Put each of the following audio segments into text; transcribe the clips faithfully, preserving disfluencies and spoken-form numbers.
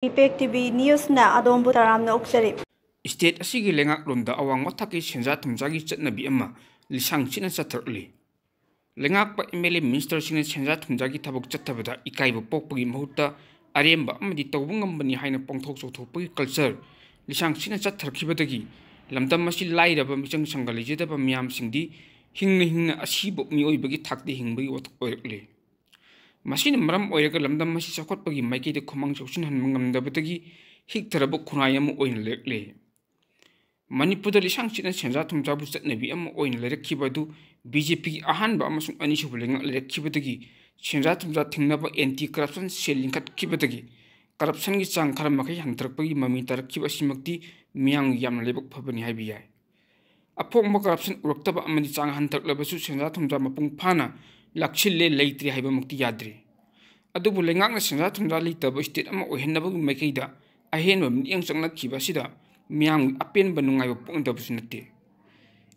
Impact T V ꯅ꯭ꯌꯨꯁꯅ ꯑꯗꯣꯝꯕꯨ ꯇꯔꯥꯝꯅ ꯑꯣꯛꯆꯔꯤ꯫ State ꯑꯁꯤꯒꯤ ꯂꯩꯉꯥꯛꯂꯣꯟꯗ ꯑꯋꯥꯡꯕ ꯊꯥꯛꯀꯤ ꯁꯦꯟꯖꯥ ꯊꯨꯝꯖꯥꯒꯤ ꯆꯠꯅꯕꯤ ꯑꯃ ꯂꯤꯁꯥꯡ ꯁꯤꯠꯅ ꯆꯠꯊꯔꯛꯂꯤ꯫ ꯂꯩꯉꯥꯛꯄ ꯑꯦꯝ ꯑꯦꯜ ꯑꯦ ꯃꯤꯅꯤꯁꯇꯔꯁꯤꯡꯅ ꯁꯦꯟꯖꯥ ꯊꯨꯝꯖꯥꯒꯤ ꯊꯕꯛ ꯆꯠꯊꯕꯗ ꯏꯀꯥꯏꯕ ꯄꯣꯛꯄꯒꯤ ꯃꯍꯨꯠꯇ ꯑꯔꯦꯝꯕ ꯑꯃꯗꯤ ꯇꯧꯕ ꯉꯝꯕꯅꯤ ꯍꯥꯏꯅ ꯄꯣꯡꯊꯣꯛ ꯆꯥꯎꯊꯣꯛꯄꯒꯤ ꯀꯜꯆꯔ ꯂꯤꯁꯥꯡ ꯁꯤꯠꯅ ꯆꯠꯊꯔꯛꯈꯤꯕꯗꯒꯤ ꯂꯝꯗꯝ ꯑꯁꯤ ꯂꯥꯏꯔꯕ ꯃꯤꯆꯪ ꯁꯪꯒ ꯂꯩꯖꯗꯕ ꯃꯤꯌꯥꯝꯁꯤꯡꯗꯤ ꯍꯤꯡꯅ ꯍꯤꯡꯅ ꯑꯁꯤꯕ ꯃꯤꯑꯣꯏꯕꯒꯤ ꯊꯥꯛꯇ ꯍꯤꯡꯕꯒꯤ ꯋꯥꯊꯣꯛ ꯑꯣꯏꯔꯛꯂꯤ꯫ ꯃꯁꯤꯅ ꯃꯔꯝ ꯑꯣꯏꯔꯒ ꯂꯝꯗꯝ ꯑꯁꯤ ꯆꯥꯎꯈꯠꯄꯒꯤ ꯃꯥꯏꯀꯩꯗ ꯈꯨꯃꯥꯡ ꯆꯥꯎꯁꯤꯟꯍꯟꯕ ꯉꯝꯗꯕꯗꯒꯤ ꯍꯤꯛꯊꯔꯕ ꯈꯨꯟꯅꯥꯏ ꯑꯃ ꯑꯣꯏꯅ ꯂꯩꯔꯛꯂꯦ꯫ ꯃꯅꯤꯄꯨꯔꯗ ꯂꯤꯁꯥꯡ ꯁꯤꯠꯅ ꯁꯦꯟꯖꯥ ꯊꯨꯝꯖꯥꯕꯨ ꯆꯠꯅꯕꯤ ꯑꯃ ꯑꯣꯏꯅ ꯂꯩꯔꯛꯈꯤꯕ ꯑꯗꯨ ꯕꯤ ꯖꯦ ꯄꯤꯒꯤ ꯑꯍꯥꯟꯕ ꯑꯃꯁꯨꯡ ꯑꯅꯤꯁꯨꯕ ꯂꯩꯉꯥꯛ ꯂꯩꯔꯛꯈꯤꯕꯗꯒꯤ ꯁꯦꯟꯖꯥ ꯊꯨꯝꯖꯥ ꯊꯤꯡꯅꯕ ꯑꯦꯟꯇꯤ ꯀꯔꯞꯁꯟ ꯁꯦꯜ ꯂꯤꯡꯈꯠꯈꯤꯕꯗꯒꯤ ꯀꯔꯞꯁꯟꯒꯤ ꯆꯥꯡ ꯈꯔ ꯃꯈꯩ ꯍꯟꯊꯔꯛꯄꯒꯤ ꯃꯃꯤ ꯇꯥꯔꯛꯈꯤꯕ ꯑꯁꯤꯃꯛꯇꯤ ꯃꯤꯌꯥꯝꯒꯤ ꯌꯥꯝꯅ ꯂꯥꯏꯕꯛ ꯐꯕꯅꯤ ꯍꯥꯏꯕ ꯌꯥꯏ꯫ ꯑꯐꯣꯡꯕ ꯀꯔꯞꯁꯟ ꯎꯔꯛꯇꯕ ꯑꯃꯗꯤ ꯆꯥꯡ ꯍꯟꯊꯔꯛꯂꯕꯁꯨ ꯁꯦꯟꯖꯥ ꯊꯨꯝꯖꯥ ꯃꯄꯨꯡ ꯐꯥꯅ ꯂꯥꯛꯁꯤꯜꯂꯦ ꯂꯩꯇ꯭ꯔꯦ ꯍꯥꯏꯕꯃꯛꯇꯤ ꯌꯥꯗ꯭ꯔꯤ꯫ ꯑꯗꯨꯕꯨ ꯂꯩꯉꯥꯛꯅ ꯁꯦꯟꯖꯥ ꯊꯨꯝꯖꯥ ꯂꯩꯇꯕ ꯁ꯭ꯇꯦꯠ ꯑꯃ ꯑꯣꯏꯍꯟꯅꯕꯒꯤ ꯃꯥꯏꯀꯩꯗ ꯑꯍꯦꯟꯕ ꯃꯤꯠꯌꯦꯡ ꯆꯪꯂꯛꯈꯤꯕ ꯑꯁꯤꯗ ꯃꯤꯌꯥꯝꯒꯤ ꯑꯄꯦꯟꯕ ꯅꯨꯡꯉꯥꯏꯕ ꯄꯣꯛꯅꯗꯕꯁꯨ ꯅꯠꯇꯦ꯫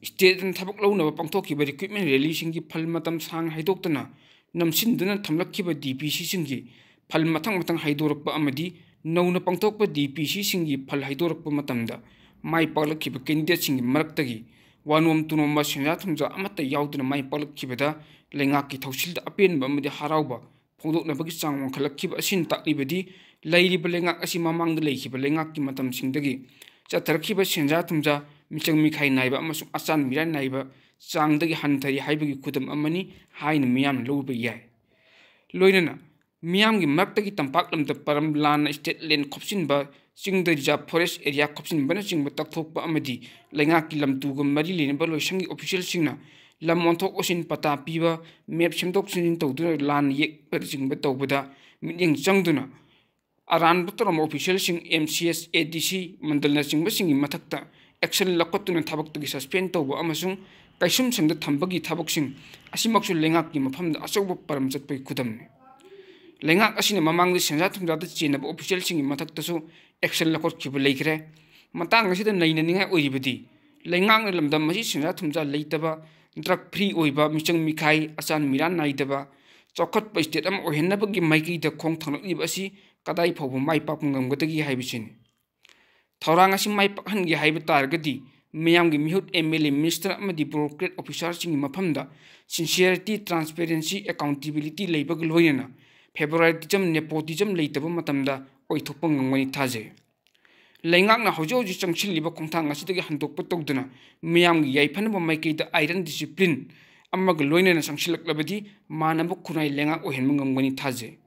ꯁ꯭ꯇꯦꯠꯇ ꯊꯕꯛ ꯂꯧꯅꯕ ꯄꯥꯡꯊꯣꯛꯈꯤꯕ ꯔꯤꯀ꯭ꯔꯨꯠꯃꯦꯟ ꯔꯦꯂꯤꯁꯤꯡꯒꯤ ꯐꯜ ꯃꯇꯝ ꯁꯥꯡꯅ ꯍꯥꯏꯗꯣꯛꯇꯅ ꯅꯝꯁꯤꯟꯗꯨꯅ ꯊꯝꯂꯛꯈꯤꯕ ꯗꯤ ꯄꯤ ꯁꯤꯁꯤꯡꯒꯤ ꯐꯜ ꯃꯊꯪ ꯃꯊꯪ ꯍꯥꯏꯗꯣꯔꯛꯄ ꯑꯃꯗꯤ ꯅꯧꯅ ꯄꯥꯡꯊꯣꯛꯄ ꯗꯤ ꯄꯤ ꯁꯤꯁꯤꯡꯒꯤ ꯐꯜ ꯍꯥꯏꯗꯣꯔꯛꯄ ꯃꯇꯝꯗ ꯃꯥꯏ ꯄꯥꯛꯂꯛꯈꯤꯕ ꯀꯦꯟꯗꯤꯗꯦꯠꯁꯤꯡꯒꯤ ꯃꯔꯛꯇꯒꯤ ꯋꯥꯅꯣꯝ ꯇꯨꯅꯣꯝꯕ ꯁꯦꯟꯖꯥ ꯊꯨꯝꯖꯥ ꯑꯃꯠꯇ ꯌꯥꯎꯗꯅ ꯃꯥꯏ ꯄꯥꯛꯂꯛꯈꯤꯕꯗ ꯂꯩꯉꯥꯛꯀꯤ ꯊꯧꯁꯤꯜꯗ ꯑꯄꯦꯟꯕ ꯑꯃꯗꯤ ꯍꯔꯥꯎꯕ ꯐꯣꯡꯗꯣꯛꯅꯕꯒꯤ ꯆꯥꯡ ꯋꯥꯡꯈꯠꯂꯛꯈꯤꯕ ꯑꯁꯤꯅ ꯇꯥꯛꯂꯤꯕꯗꯤ ꯂꯩꯔꯤꯕ ꯂꯩꯉꯥꯛ ꯑꯁꯤ ꯃꯃꯥꯡꯗ ꯂꯩꯈꯤꯕ ꯂꯩꯉꯥꯛꯀꯤ ꯃꯇꯝꯁꯤꯡꯗꯒꯤ ꯆꯠꯊꯔꯛꯈꯤꯕ ꯁꯦꯟꯖꯥ ꯊꯨꯝꯖꯥ, ꯃꯤꯆꯪ ꯃꯤꯈꯥꯏ ꯅꯥꯏꯕ ꯑꯃꯁꯨꯡ ꯑꯆꯥꯟ ꯃꯤꯔꯥꯏ ꯅꯥꯏꯕ ꯆꯥꯡꯗꯒꯤ ꯍꯟꯊꯔꯤ ꯍꯥꯏꯕꯒꯤ ꯈꯨꯗꯝ ꯑꯃꯅꯤ ꯍꯥꯏꯅ ꯃꯤꯌꯥꯝꯅ ꯂꯧꯕ ꯌꯥꯏ꯫ ꯂꯣꯏꯅꯅ ꯃꯤꯌꯥꯝꯒꯤ ꯃꯔꯛꯇꯒꯤ ꯇꯝꯄꯥꯛ ꯂꯝꯗ ꯄꯔꯝ ꯂꯥꯟꯅ ꯁ꯭ꯇꯦꯠ ꯂꯦꯟ ꯈꯣꯞꯆꯤꯟꯕ, ꯆꯤꯡꯗ ꯔꯤꯖꯥꯔꯚ ꯐꯣꯔꯦꯁ ꯑꯦꯔꯤꯌꯥ ꯈꯣꯞꯆꯤꯟꯕꯅꯆꯤꯡꯕ ꯇꯛꯊꯣꯛꯄ ꯑꯃꯗꯤ ꯂꯩꯉꯥꯛꯀꯤ ꯂꯝ ꯇꯨꯒ ꯃꯔꯤ ꯂꯩꯅꯕ ꯂꯣꯏꯁꯪꯒꯤ ꯑꯣꯐꯤꯁꯤꯌꯦꯜꯁꯤꯡꯅ ꯂꯝ ꯑꯣꯟꯊꯣꯛ ꯑꯣꯟꯁꯤꯟ, ꯄꯇꯥ ꯄꯤꯕ, ꯃꯦꯞ ꯁꯦꯝꯗꯣꯛ ꯁꯦꯝꯖꯤꯟ ꯇꯧꯗꯨꯅ ꯂꯥꯟ ꯌꯦꯛꯄꯅꯆꯤꯡꯕ ꯇꯧꯕꯗ ꯃꯤꯠꯌꯦꯡ ꯆꯪꯗꯨꯅ ꯑꯔꯥꯟꯕ ꯇꯧꯔꯝꯕ ꯑꯣꯐꯤꯁꯤꯌꯦꯜꯁꯤꯡ, ꯑꯦꯝ ꯁꯤ ꯑꯦꯁ, ꯑꯦ ꯗꯤ ꯁꯤ, ꯃꯟꯗꯜꯅꯆꯤꯡꯕꯁꯤꯡꯒꯤ ꯃꯊꯛꯇ ꯑꯦꯛꯁꯟ ꯂꯧꯈꯠꯇꯨꯅ ꯊꯕꯛꯇꯒꯤ ꯁꯁꯄꯦꯟ ꯇꯧꯕ ꯑꯃꯁꯨꯡ ꯀꯩꯁꯨꯝꯁꯪꯗ ꯊꯝꯕꯒꯤ ꯊꯕꯛꯁꯤꯡ ꯑꯁꯤꯃꯛꯁꯨ ꯂꯩꯉꯥꯛꯀꯤ ꯃꯐꯝꯗ ꯑꯆꯧꯕ ꯄꯔꯝ ꯆꯠꯄꯒꯤ ꯈꯨꯗꯝꯅꯤ꯫ ꯂꯩꯉꯥꯛ ꯑꯁꯤꯅ ꯃꯃꯥꯡꯗ ꯁꯦꯟꯖꯥ ꯊꯨꯝꯖꯥꯗ ꯆꯦꯟꯅꯕ ꯑꯣꯐꯤꯁꯤꯌꯦꯜꯁꯤꯡꯒꯤ ꯃꯊꯛꯇꯁꯨ ꯑꯦꯛꯁꯟ ꯂꯧꯈꯠꯈꯤꯕ ꯂꯩꯈ꯭ꯔꯦ꯫ ꯃꯇꯥꯡ ꯑꯁꯤꯗ ꯅꯩꯅꯅꯤꯡꯉꯥꯏ ꯑꯣꯏꯔꯤꯕꯗꯤ, ꯂꯩꯉꯥꯛꯅ ꯂꯝꯗꯝ ꯑꯁꯤ ꯁꯦꯟꯖꯥ ꯊꯨꯝꯖꯥ ꯂꯩꯇꯕ, ꯗ꯭ꯔꯒ ꯐ꯭ꯔꯤ ꯑꯣꯏꯕ, ꯃꯤꯆꯪ ꯃꯤꯈꯥꯏ, ꯑꯆꯥꯟ ꯃꯤꯔꯥꯟ ꯅꯥꯏꯗꯕ, ꯆꯥꯎꯈꯠꯄ ꯁ꯭ꯇꯦꯠ ꯑꯃ ꯑꯣꯏꯍꯟꯅꯕꯒꯤ ꯃꯥꯏꯀꯩꯗ ꯈꯣꯡ ꯊꯥꯡꯂꯛꯂꯤꯕ ꯑꯁꯤ ꯀꯗꯥꯏ ꯐꯥꯎꯕ ꯃꯥꯏ ꯄꯥꯛꯄ ꯉꯝꯒꯗꯒꯦ ꯍꯥꯏꯕꯁꯤꯅꯤ꯫ ꯊꯧꯔꯥꯡ ꯑꯁꯤ ꯃꯥꯏ ꯄꯥꯛꯍꯟꯒꯦ ꯍꯥꯏꯕ ꯇꯥꯔꯒꯗꯤ ꯃꯤꯌꯥꯝꯒꯤ ꯃꯤꯍꯨꯠ, ꯑꯦꯝ ꯑꯦꯜ ꯑꯦ, ꯃꯤꯅꯤꯁꯇꯔ ꯑꯃꯗꯤ ꯕ꯭ꯌꯨꯔꯣꯀ꯭ꯔꯦꯠ ꯑꯣꯐꯤꯁꯥꯔꯁꯤꯡꯒꯤ ꯃꯐꯝꯗ ꯁꯤꯟꯁꯤꯌꯔꯤꯇꯤ, ꯇ꯭ꯔꯥꯟꯁꯄꯦꯔꯦꯟꯁꯤ, ꯑꯦꯀꯥꯎꯟꯇꯦꯕꯤꯂꯤꯇꯤ ꯂꯩꯕꯒ ꯂꯣꯏꯅꯅ ꯐꯦꯚꯣꯔꯥꯏꯇꯤꯖꯝ, ꯅꯦꯄꯣꯇꯤꯖꯝ ꯂꯩꯇꯕ ꯃꯇꯝꯗ ꯑꯣꯏꯊꯣꯛꯄ ꯉꯝꯒꯅꯤ ꯊꯥꯖꯩ꯫ ꯂꯩꯉꯥꯛꯅ ꯍꯧꯖꯤꯛ ꯍꯧꯖꯤꯛ ꯆꯪꯁꯤꯜꯂꯤꯕ ꯈꯣꯡꯊꯥꯡ ꯑꯁꯤꯗꯒꯤ ꯍꯟꯗꯣꯛꯄ ꯇꯧꯗꯅ ꯃꯤꯌꯥꯝꯒꯤ ꯌꯥꯏꯐꯅꯕ ꯃꯥꯏꯀꯩꯗ ꯑꯥꯏꯔꯟ ꯗꯤꯁꯤꯄ꯭ꯂꯤꯟ ꯑꯃꯒ ꯂꯣꯏꯅꯅ ꯆꯪꯁꯤꯜꯂꯛꯂꯕꯗꯤ ꯃꯥꯟꯅꯕ ꯈꯨꯟꯅꯥꯏ ꯂꯩꯉꯥꯛ ꯑꯣꯏꯍꯟꯕ ꯉꯝꯒꯅꯤ ꯊꯥꯖꯩ꯫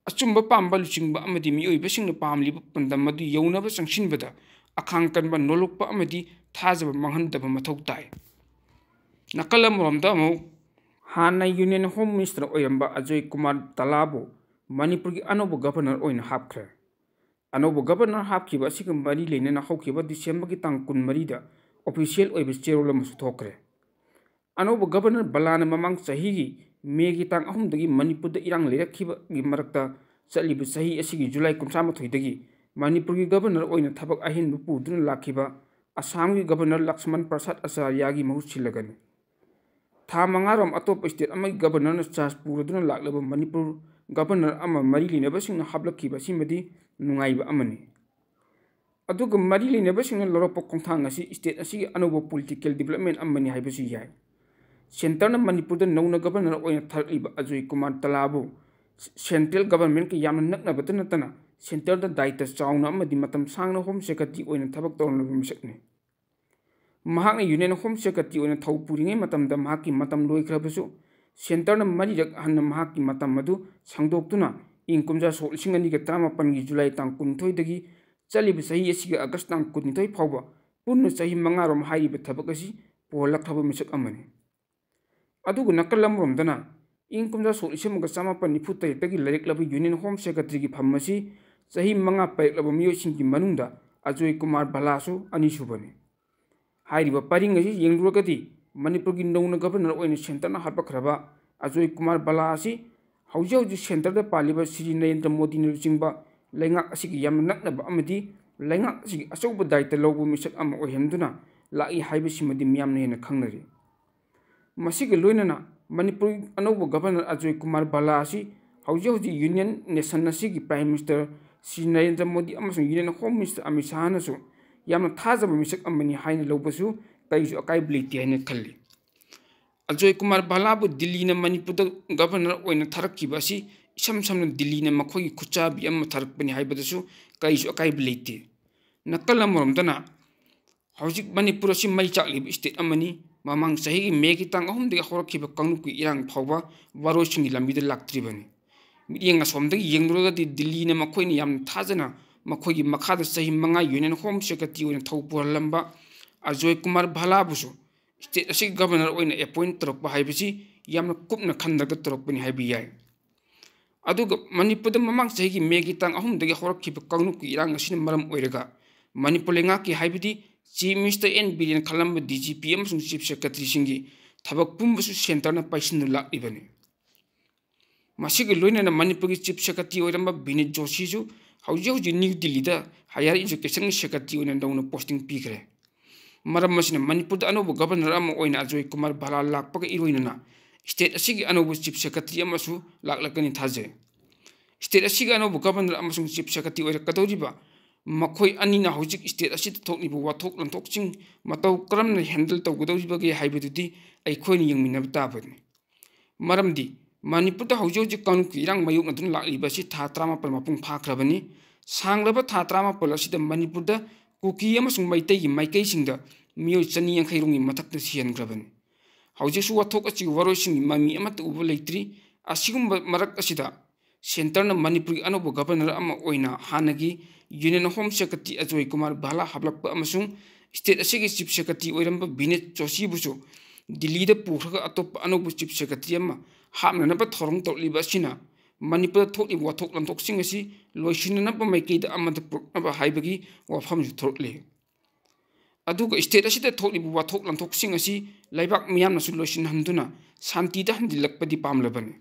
ꯑꯆꯨꯝꯕ ꯄꯥꯝꯕ ꯂꯨꯆꯤꯡꯕ ꯑꯃꯗꯤ ꯃꯤꯑꯣꯏꯕꯁꯤꯡꯅ ꯄꯥꯝꯂꯤꯕ ꯄꯥꯟꯗꯝ ꯑꯗꯨ ꯌꯧꯅꯕ ꯆꯪꯁꯤꯟꯕꯗ ꯑꯈꯥꯡ ꯀꯟꯕ, ꯅꯣꯂꯨꯛꯄ ꯑꯃꯗꯤ ꯊꯥꯖꯕ ꯃꯥꯡꯍꯟꯗꯕ ꯃꯊꯧ ꯇꯥꯏ꯫ ꯅꯥꯀꯜ ꯑꯃꯔꯣꯝꯗ ꯑꯃꯨꯛ ꯍꯥꯟꯅ ꯌꯨꯅꯤꯌꯟ ꯍꯣꯝ ꯃꯤꯅꯤꯁꯇꯔ ꯑꯣꯏꯔꯝꯕ ꯑꯖꯣꯏ ꯀꯨꯃꯥꯔ ꯇꯂꯥꯕꯨ ꯃꯅꯤꯄꯨꯔꯒꯤ ꯑꯅꯧꯕ ꯒꯚꯔꯅꯔ ꯑꯣꯏꯅ ꯍꯥꯞꯈ꯭ꯔꯦ꯫ ꯑꯅꯧꯕ ꯒꯚꯔꯅꯔ ꯍꯥꯞꯈꯤꯕ ꯑꯁꯤꯒ ꯃꯔꯤ ꯂꯩꯅꯅ ꯍꯧꯈꯤꯕ ꯗꯤꯁꯦꯝꯕꯔꯒꯤ ꯇꯥꯡ ꯀꯨꯟꯃꯔꯤꯗ ꯑꯣꯐꯤꯁꯤꯌꯦꯜ ꯑꯣꯏꯕ ꯆꯦꯔꯣꯜ ꯑꯃꯁꯨ ꯊꯣꯛꯈ꯭ꯔꯦ꯫ ꯑꯅꯧꯕ ꯒꯚꯔꯅꯔ ꯕꯂꯥꯅ ꯃꯃꯥꯡ ꯆꯍꯤꯒꯤ ꯃꯦꯒꯤ ꯇꯥꯡ ꯑꯍꯨꯝꯗꯒꯤ ꯃꯅꯤꯄꯨꯔꯗ ꯏꯔꯥꯡ ꯂꯩꯔꯛꯈꯤꯕꯒꯤ ꯃꯔꯛꯇ ꯆꯠꯂꯤꯕ ꯆꯍꯤ ꯑꯁꯤꯒꯤ ꯖꯨꯂꯥꯏ ꯀꯨꯟꯊ꯭ꯔꯥ ꯃꯥꯊꯣꯏꯗꯒꯤ ꯃꯅꯤꯄꯨꯔꯒꯤ ꯒꯚꯔꯅꯔ ꯑꯣꯏꯅ ꯊꯕꯛ ꯑꯍꯦꯟꯕ ꯄꯨꯗꯨꯅ ꯂꯥꯛꯈꯤꯕ ꯑꯁꯥꯝꯒꯤ ꯒꯚꯔꯅꯔ ꯂꯛꯁꯃꯟ ꯄ꯭ꯔꯁꯥꯗ ꯑꯆꯥꯔꯌꯥꯒꯤ ꯃꯍꯨꯠ ꯁꯤꯜꯂꯒꯅꯤ꯫ ꯊꯥ ꯃꯉꯥꯔꯣꯝ ꯑꯇꯣꯞꯄ ꯁ꯭ꯇꯦꯠ ꯑꯃꯒꯤ ꯒꯚꯔꯅꯔꯅ ꯆꯥꯔꯖ ꯄꯨꯔꯗꯨꯅ ꯂꯥꯛꯂꯕ ꯃꯅꯤꯄꯨꯔ ꯒꯚꯔꯅꯔ ꯑꯃ ꯃꯔꯤ ꯂꯩꯅꯕꯁꯤꯡꯅ ꯍꯥꯞꯂꯛꯈꯤꯕ ꯑꯁꯤꯃꯗꯤ ꯅꯨꯡꯉꯥꯏꯕ ꯑꯃꯅꯤ꯫ ꯑꯗꯨꯒ ꯃꯔꯤ ꯂꯩꯅꯕꯁꯤꯡꯅ ꯂꯧꯔꯛꯄ ꯈꯣꯡꯊꯥꯡ ꯑꯁꯤ ꯁ꯭ꯇꯦꯠ ꯑꯁꯤꯒꯤ ꯑꯅꯧꯕ ꯄꯣꯂꯤꯇꯤꯀꯦꯜ ꯗꯤꯕꯦꯂꯞꯃꯦꯟ ꯑꯃꯅꯤ ꯍꯥꯏꯕꯁꯨ ꯌꯥꯏ꯫ ꯁꯦꯟꯇꯔꯅ ꯃꯅꯤꯄꯨꯔꯗ ꯅꯧꯅ ꯒꯚꯔꯅꯔ ꯑꯣꯏꯅ ꯊꯥꯔꯛꯂꯤꯕ ꯑꯖꯣꯏ ꯀꯨꯃꯥꯔ ꯇꯂꯥꯕꯨ ꯁꯦꯟꯇ꯭ꯔꯦꯜ ꯒꯚꯔꯟꯃꯦꯟꯠꯀ ꯌꯥꯝꯅ ꯅꯛꯅꯕꯇ ꯅꯠꯇꯅ ꯁꯦꯟꯇꯔꯗ ꯗꯥꯏꯇ ꯆꯥꯎꯅ ꯑꯃꯗꯤ ꯃꯇꯝ ꯁꯥꯡꯅ ꯍꯣꯝ ꯁꯦꯀ꯭ꯔꯦꯇꯔꯤ ꯑꯣꯏꯅ ꯊꯕꯛ ꯇꯧꯔꯝꯂꯕ ꯃꯤꯁꯛꯅꯤ꯫ ꯃꯍꯥꯛꯅ ꯌꯨꯅꯤꯌꯟ ꯍꯣꯝ ꯁꯦꯀ꯭ꯔꯦꯇꯔꯤ ꯑꯣꯏꯅ ꯊꯧ ꯄꯨꯔꯤꯉꯩ ꯃꯇꯝꯗ ꯃꯍꯥꯛꯀꯤ ꯃꯇꯝ ꯂꯣꯏꯈ꯭ꯔꯕꯁꯨ, ꯁꯦꯟꯇꯔꯅ ꯃꯔꯤꯔꯛ ꯍꯟꯅ ꯃꯍꯥꯛꯀꯤ ꯃꯇꯝ ꯑꯗꯨ ꯁꯥꯡꯗꯣꯛꯇꯨꯅ ꯏꯪ ꯀꯨꯝꯖꯥ ꯁꯣꯛ ꯂꯤꯁꯤꯡ ꯑꯅꯤꯒ ꯇꯔꯥꯃꯥꯄꯟꯒꯤ ꯖꯨꯂꯥꯏ ꯇꯥꯡ ꯀꯨꯟꯅꯤꯊꯣꯏꯗꯒꯤ ꯆꯠꯂꯤꯕ ꯆꯍꯤ ꯑꯁꯤꯒꯤ ꯑꯥꯒꯁ ꯇꯥꯡ ꯀꯨꯟꯅꯤꯊꯣꯏ ꯐꯥꯎꯕ ꯄꯨꯟꯅ ꯆꯍꯤ ꯃꯉꯥꯔꯣꯝ ꯍꯥꯏꯔꯤꯕ ꯊꯕꯛ ꯑꯁꯤ ꯄꯨꯍꯜꯂꯛꯈ꯭ꯔꯕ ꯃꯤꯁꯛ ꯑꯃꯅꯤ꯫ ꯑꯗꯨꯒ ꯅꯥꯀꯜ ꯑꯃꯔꯣꯝꯗꯅ ꯏꯪ ꯀꯨꯝꯖꯥ ꯁꯣꯛ ꯂꯤꯁꯤꯡ ꯑꯃꯒ ꯆꯃꯥꯄꯟ ꯅꯤꯐꯨ ꯇꯔꯦꯠꯇꯒꯤ ꯂꯩꯔꯛꯂꯕ ꯌꯨꯅꯤꯌꯟ ꯍꯣꯝ ꯁꯦꯀ꯭ꯔꯦꯇꯔꯤꯒꯤ ꯐꯝ ꯑꯁꯤ ꯆꯍꯤ ꯃꯉꯥ ꯄꯥꯏꯔꯛꯂꯕ ꯃꯤꯑꯣꯏꯁꯤꯡꯒꯤ ꯃꯅꯨꯡꯗ ꯑꯖꯣꯏ ꯀꯨꯃꯥꯔ ꯚꯂꯥꯁꯨ ꯑꯅꯤꯁꯨꯕꯅꯤ꯫ ꯍꯥꯏꯔꯤꯕ ꯄꯔꯤꯡ ꯑꯁꯤ ꯌꯦꯡꯂꯨꯔꯒꯗꯤ ꯃꯅꯤꯄꯨꯔꯒꯤ ꯅꯧꯅ ꯒꯚꯔꯅꯔ ꯑꯣꯏꯅ ꯁꯦꯟꯇꯔꯅ ꯍꯥꯞꯄꯛꯈ꯭ꯔꯕ ꯑꯖꯣꯏ ꯀꯨꯃꯥꯔ ꯚꯂꯥ ꯑꯁꯤ ꯍꯧꯖꯤꯛ ꯍꯧꯖꯤꯛ ꯁꯦꯟꯇꯔꯗ ꯄꯥꯜꯂꯤꯕ ꯁ꯭ꯔꯤ ꯅꯔꯦꯟꯗ꯭ꯔ ꯃꯣꯗꯤꯅ ꯂꯨꯆꯤꯡꯕ ꯂꯩꯉꯥꯛ ꯑꯁꯤꯒꯤ ꯌꯥꯝꯅ ꯅꯛꯅꯕ ꯑꯃꯗꯤ ꯂꯩꯉꯥꯛ ꯑꯁꯤꯒꯤ ꯑꯆꯧꯕ ꯗꯥꯏꯇ ꯂꯧꯕ ꯃꯤꯁꯛ ꯑꯃ ꯑꯣꯏꯍꯟꯗꯨꯅ ꯂꯥꯛꯏ ꯍꯥꯏꯕꯁꯤꯃꯗꯤ ꯃꯤꯌꯥꯝꯅ ꯍꯦꯟꯅ ꯈꯪꯅꯔꯤ꯫ ꯃꯁꯤꯒ ꯂꯣꯏꯅꯅ ꯃꯅꯤꯄꯨꯔꯒꯤ ꯑꯅꯧꯕ ꯒꯚꯔꯅꯔ ꯑꯖꯣꯏ ꯀꯨꯃꯥꯔ ꯚꯂꯥ ꯑꯁꯤ ꯍꯧꯖꯤꯛ ꯍꯧꯖꯤꯛ ꯌꯨꯅꯤꯌꯟ ꯅꯦꯁꯟ ꯑꯁꯤꯒꯤ ꯄ꯭ꯔꯥꯏꯝ ꯃꯤꯅꯤꯁꯇꯔ ꯁ꯭ꯔꯤ ꯅꯔꯦꯟꯗ꯭ꯔ ꯃꯣꯗꯤ ꯑꯃꯁꯨꯡ ꯌꯨꯅꯤꯌꯟ ꯍꯣꯝ ꯃꯤꯅꯤꯁꯇꯔ ꯑꯃꯤꯠ ꯁꯥꯍꯅꯁꯨ ꯌꯥꯝꯅ ꯊꯥꯖꯕ ꯃꯤꯁꯛ ꯑꯃꯅꯤ ꯍꯥꯏꯅ ꯂꯧꯕꯁꯨ ꯀꯔꯤꯁꯨ ꯑꯀꯥꯏꯕ ꯂꯩꯇꯦ ꯍꯥꯏꯅ ꯈꯜꯂꯤ꯫ ꯑꯖꯣꯏ ꯀꯨꯃꯥꯔ ꯚꯥꯂꯥꯕꯨ ꯗꯤꯜꯂꯤꯅ ꯃꯅꯤꯄꯨꯔꯗ ꯒꯕꯔꯅꯔ ꯑꯣꯏꯅ ꯊꯥꯔꯛꯈꯤꯕ ꯑꯁꯤ ꯏꯁꯝ ꯁꯝꯅ ꯗꯤꯜꯂꯤꯅ ꯃꯈꯣꯏꯒꯤ ꯈꯨꯠꯆꯥꯕꯤ ꯑꯃ ꯊꯥꯔꯛꯄꯅꯤ ꯍꯥꯏꯕꯗꯁꯨ ꯀꯔꯤꯁꯨ ꯑꯀꯥꯏꯕ ꯂꯩꯇꯦ꯫ ꯅꯥꯀꯜ ꯑꯃꯔꯣꯝꯗꯅ ꯍꯧꯖꯤꯛ ꯃꯅꯤꯄꯨꯔ ꯑꯁꯤ ꯃꯩ ꯆꯥꯛꯂꯤꯕ ꯁ꯭ꯇꯦꯠ ꯑꯃꯅꯤ꯫ ꯃꯃꯥꯡ ꯆꯍꯤꯒꯤ ꯃꯦꯒꯤ ꯇꯥꯡ ꯑꯍꯨꯝꯗꯒꯤ ꯍꯧꯔꯛꯈꯤꯕ ꯀꯥꯡꯂꯨꯞꯀꯤ ꯏꯔꯥꯡ ꯐꯥꯎꯕ ꯋꯥꯔꯣꯏꯁꯤꯟꯒꯤ ꯂꯝꯕꯤꯗ ꯂꯥꯛꯇ꯭ꯔꯤꯕꯅꯤ꯫ ꯃꯤꯠꯌꯦꯡ ꯑꯁꯣꯝꯗꯒꯤ ꯌꯦꯡꯂꯨꯔꯒꯗꯤ ꯗꯤꯜꯂꯤꯅ ꯃꯈꯣꯏꯅ ꯌꯥꯝꯅ ꯊꯥꯖꯅ ꯃꯈꯣꯏꯒꯤ ꯃꯈꯥꯗ ꯆꯍꯤ ꯃꯉꯥ ꯌꯨꯅꯤꯌꯟ ꯍꯣꯝ ꯁꯦꯀ꯭ꯔꯦꯇꯔꯤ ꯑꯣꯏꯅ ꯊꯧ ꯄꯨꯍꯜꯂꯝꯕ ꯑꯖꯣꯏ ꯀꯨꯃꯥꯔ ꯚꯥꯂꯥꯕꯨꯁꯨ ꯁ꯭ꯇꯦꯠ ꯑꯁꯤꯒꯤ ꯒꯕꯔꯅꯔ ꯑꯣꯏꯅ ꯑꯦꯄꯣꯏꯟꯠ ꯇꯧꯔꯛꯄ ꯍꯥꯏꯕꯁꯤ ꯌꯥꯝꯅ ꯀꯨꯞꯅ ꯈꯟꯊꯔꯒ ꯇꯧꯔꯛꯄꯅꯤ ꯍꯥꯏꯕ ꯌꯥꯏ꯫ ꯑꯗꯨꯒ ꯃꯅꯤꯄꯨꯔꯗ ꯃꯃꯥꯡ ꯆꯍꯤꯒꯤ ꯃꯦꯒꯤ ꯇꯥꯡ ꯑꯍꯨꯝꯗꯒꯤ ꯍꯧꯔꯛꯈꯤꯕ ꯀꯥꯡꯂꯨꯞꯀꯤ ꯏꯔꯥꯡ ꯑꯁꯤꯅ ꯃꯔꯝ ꯑꯣꯏꯔꯒ ꯃꯅꯤꯄꯨꯔ ꯂꯩꯉꯥꯛꯀꯤ ꯍꯥꯏꯕꯗꯤ ꯆꯤꯐ ꯃꯤꯅꯤꯁꯇꯔ ꯑꯦꯟ ꯕꯤꯔꯦꯟ ꯈꯜꯂꯝꯕ ꯗꯤ ꯖꯤ ꯄꯤ ꯑꯃꯁꯨꯡ ꯆꯤꯐ ꯁꯦꯀ꯭ꯔꯦꯇꯔꯤꯁꯤꯡꯒꯤ ꯊꯕꯛ ꯄꯨꯝꯕꯁꯨ ꯁꯦꯟꯇꯔꯅ ꯄꯥꯏꯁꯤꯟꯗꯨꯅ ꯂꯥꯛꯂꯤꯕꯅꯤ꯫ ꯃꯁꯤꯒ ꯂꯣꯏꯅꯅ ꯃꯅꯤꯄꯨꯔꯒꯤ ꯆꯤꯐ ꯁꯦꯀ꯭ꯔꯦꯇꯔꯤ ꯑꯣꯏꯔꯝꯕ ꯕꯤꯅꯤꯠ ꯖꯣꯁꯤꯁꯨ ꯍꯧꯖꯤꯛ ꯍꯧꯖꯤꯛ ꯅ꯭ꯌꯨ ꯗꯤꯜꯂꯤꯗ ꯍꯥꯌꯔ ꯏꯖꯨꯀꯦꯁꯟꯒꯤ ꯁꯦꯀ꯭ꯔꯦꯇꯔꯤ ꯑꯣꯏꯅ ꯅꯧꯅ ꯄꯣꯁꯇꯤꯡ ꯄꯤꯈ꯭ꯔꯦ꯫ ꯃꯔꯝ ꯑꯁꯤꯅ ꯃꯅꯤꯄꯨꯔꯗ ꯑꯅꯧꯕ ꯒꯕꯔꯅꯔ ꯑꯃ ꯑꯣꯏꯅ ꯑꯖꯣꯏ ꯀꯨꯃꯥꯔ ꯚꯥꯂꯥ ꯂꯥꯛꯄꯒ ꯏꯔꯣꯏꯅꯅ ꯁ꯭ꯇꯦꯠ ꯑꯁꯤꯒꯤ ꯑꯅꯧꯕ ꯆꯤꯐ ꯁꯦꯀ꯭ꯔꯦꯇꯔꯤ ꯑꯃꯁꯨ ꯂꯥꯛꯂꯛꯀꯅꯤ ꯊꯥꯖꯩ꯫ ꯁ꯭ꯇꯦꯠ ꯑꯁꯤꯒꯤ ꯑꯅꯧꯕ ꯒꯕꯔꯅꯔ ꯑꯃꯁꯨꯡ ꯆꯤꯐ ꯁꯦꯀ꯭ꯔꯦꯇꯔꯤ ꯑꯣꯏꯔꯛꯀꯗꯧꯔꯤꯕ ꯃꯈꯣꯏ ꯑꯅꯤꯅ ꯍꯧꯖꯤꯛ ꯁ꯭ꯇꯦꯠ ꯑꯁꯤꯗ ꯊꯣꯛꯂꯤꯕ ꯋꯥꯊꯣꯛ ꯂꯥꯟꯊꯣꯛꯁꯤꯡ ꯃꯇꯧ ꯀꯔꯝꯅ ꯍꯦꯟꯗꯜ ꯇꯧꯒꯗꯧꯔꯤꯕꯒꯦ ꯍꯥꯏꯕꯗꯨꯗꯤ ꯑꯩꯈꯣꯏꯅ ꯌꯦꯡꯃꯤꯟꯅꯕ ꯇꯥꯕꯅꯤ꯫ ꯃꯔꯝꯗꯤ ꯃꯅꯤꯄꯨꯔꯗ ꯍꯧꯖꯤꯛ ꯍꯧꯖꯤꯛ ꯀꯥꯡꯂꯨꯞꯀꯤ ꯏꯔꯥꯡ ꯃꯥꯌꯣꯛꯅꯗꯨꯅ ꯂꯥꯛꯂꯤꯕ ꯑꯁꯤ ꯊꯥ ꯇꯔꯥꯃꯥꯄꯜ ꯃꯄꯨꯡ ꯐꯥꯈ꯭ꯔꯕꯅꯤ꯫ ꯁꯥꯡꯂꯕ ꯊꯥ ꯇꯔꯥꯃꯥꯄꯜ ꯑꯁꯤꯗ ꯃꯅꯤꯄꯨꯔꯗ ꯀꯨꯀꯤ ꯑꯃꯁꯨꯡ ꯃꯩꯇꯩꯒꯤ ꯃꯥꯏꯀꯩꯁꯤꯡꯗ ꯃꯤꯑꯣꯏ ꯆꯅꯤ ꯌꯥꯡꯈꯩ ꯔꯣꯝꯒꯤ ꯃꯊꯛꯇ ꯁꯤꯍꯟꯈ꯭ꯔꯕꯅꯤ꯫ ꯍꯧꯖꯤꯛꯁꯨ ꯋꯥꯊꯣꯛ ꯑꯁꯤꯒꯤ ꯋꯥꯔꯣꯏꯁꯤꯟꯒꯤ ꯃꯃꯤ ꯑꯃꯠꯇ ꯎꯕ ꯂꯩꯇ꯭ꯔꯤ꯫ ꯑꯁꯤꯒꯨꯝꯕ ꯃꯔꯛ ꯑꯁꯤꯗ ꯁꯦꯟꯇꯔꯅ ꯃꯅꯤꯄꯨꯔꯒꯤ ꯑꯅꯧꯕ ꯒꯕꯔꯅꯔ ꯑꯃ ꯑꯣꯏꯅ ꯍꯥꯟꯅꯒꯤ union home secretary Ajoy Kumar ꯚꯥꯂꯥ ꯍꯥꯞꯂꯛꯄ ꯑꯃꯁꯨꯡ ꯁ꯭ꯇꯦꯠ ꯑꯁꯤꯒꯤ ꯆꯤꯐ ꯁꯦꯀ꯭ꯔꯦꯇꯔꯤ ꯑꯣꯏꯔꯝꯕ ꯕꯤꯅꯤꯠ ꯖꯣꯁꯤꯕꯨꯁꯨ ꯗꯤꯜꯂꯤꯗ ꯄꯨꯈ꯭ꯔꯒ ꯑꯇꯣꯞꯄ ꯑꯅꯧꯕ ꯆꯤꯐ ꯁꯦꯀ꯭ꯔꯦꯇꯔꯤ ꯑꯃ ꯍꯥꯞꯅꯅꯕ ꯊꯧꯔꯥꯡ ꯇꯧꯔꯛꯂꯤꯕ ꯑꯁꯤꯅ ꯃꯅꯤꯄꯨꯔꯗ ꯊꯣꯛꯂꯤꯕ ꯋꯥꯊꯣꯛ ꯂꯥꯟꯊꯣꯛꯁꯤꯡ ꯑꯁꯤ ꯂꯣꯏꯁꯤꯟꯅꯅꯕ ꯃꯥꯏꯀꯩꯗ ꯑꯃꯗ ꯄꯨꯔꯛꯅꯕ ꯍꯥꯏꯕꯒꯤ ꯋꯥꯐꯝꯁꯨ ꯊꯣꯔꯛꯂꯤ꯫ ꯑꯗꯨꯒ ꯁ꯭ꯇꯦꯠ ꯑꯁꯤꯗ ꯊꯣꯛꯂꯤꯕ ꯋꯥꯊꯣꯛ ꯂꯥꯟꯊꯣꯛꯁꯤꯡ ꯑꯁꯤ ꯂꯩꯕꯥꯛ ꯃꯤꯌꯥꯝꯅꯁꯨ ꯂꯣꯏꯁꯤꯟꯍꯟꯗꯨꯅ ꯁꯥꯟꯇꯤꯗ ꯍꯟꯖꯤꯜꯂꯛꯄꯗꯤ ꯄꯥꯝꯂꯕꯅꯤ꯫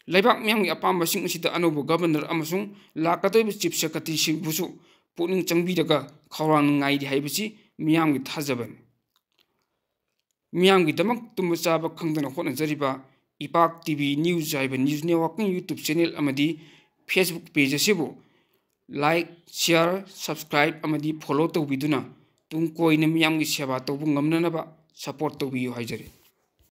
ꯂꯩꯕꯥꯛ ꯃꯤꯌꯥꯝꯒꯤ ꯑꯄꯥꯝꯕꯁꯤꯡ ꯑꯁꯤꯗ ꯑꯅꯧꯕ ꯒꯕꯔꯅꯔ ꯑꯃꯁꯨꯡ ꯂꯥꯛꯀꯗꯧꯔꯤꯕ ꯆꯤꯐ ꯁꯦꯀ꯭ꯔꯦꯇꯔꯤꯁꯤꯡꯕꯨꯁꯨ ꯄꯨꯛꯅꯤꯡ ꯆꯪꯕꯤꯔꯒ ꯈꯧꯔꯥꯡꯅ ꯉꯥꯏꯔꯤ ꯍꯥꯏꯕꯁꯤ ꯃꯤꯌꯥꯝꯒꯤ ꯊꯥꯖꯕꯅꯤ꯫ ꯃꯤꯌꯥꯝꯒꯤꯗꯃꯛ ꯇꯨꯝꯕ ꯆꯥꯕ ꯈꯪꯗꯅ ꯍꯣꯠꯅꯖꯔꯤꯕ ꯏꯄꯥꯛ ꯇꯤ ꯚꯤ ꯅ꯭ꯌꯨꯁ ꯍꯥꯏꯕ ꯅ꯭ꯌꯨꯁ ꯅꯦꯠꯋꯥꯔꯛꯀꯤꯡ ꯌꯨꯇ꯭ꯌꯨꯕ ꯆꯦꯅꯦꯜ ꯑꯃꯗꯤ ꯐꯦꯁꯕꯨꯛ ꯄꯦꯖ ꯑꯁꯤꯕꯨ ꯂꯥꯏꯛ, ꯁꯤꯌꯥꯔ, ꯁꯕꯁꯀ꯭ꯔꯥꯏꯕ ꯑꯃꯗꯤ ꯐꯣꯂꯣ ꯇꯧꯕꯤꯗꯨꯅ ꯇꯨꯡ ꯀꯣꯏꯅ ꯃꯤꯌꯥꯝꯒꯤ ꯁꯦꯕꯥ ꯇꯧꯕ ꯉꯝꯅꯅꯕ ꯁꯄꯣꯔꯠ ꯇꯧꯕꯤꯌꯨ ꯍꯥꯏꯖꯔꯤ꯫